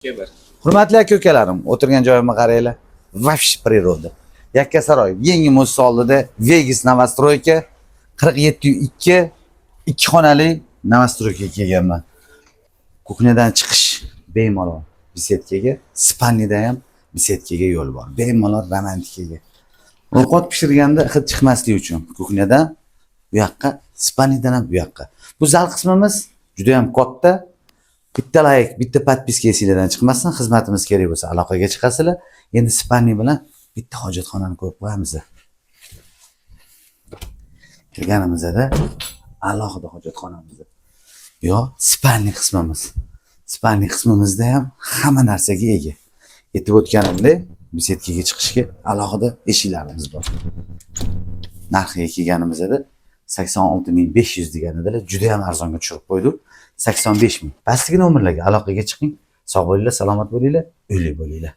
Kebar. Hurmatli aka ukalarim, o'tirgan joyimga qaranglar. Вообще природа. Yakkasaroy yangi мост oldida Vegas новостройка 47.2, ikki xonali новостройка ga kelganman. Кухня dan chiqish bemalol беседка ga, спальни da ham беседка ga yo'l bor. Bemalol romantikaga. Ovqat pishirganda hid chiqmasligi uchun кухня dan bu yoqqa, спальни dan ham bu yoqqa. Bu zal qismimiz juda ham katta. Bitta layk, bitta подписка esinglardan chiqmasin. Xizmatimiz kerak bo'lsa, aloqaga chiqasizlar. Endi спальни bilan bitta hojatxonani ko'rib qo'yamiz. Kirganimizda alohida hojatxonamiz. Yo, спальни qismimiz. Спальни qismimizda ham hamma narsaga ega. Aytib o'tganimdek, беседка ga chiqishga alohida eshiklarimiz bor. Narxiga kelganimizda 86 500 degan edilar, juda ham arzonga tushirib qo'ydik. 85 ming. Pastki nomerlarga aloqaga chiqing. Sog' bo'linglar, salomat bo'linglar, uyli bo'linglar.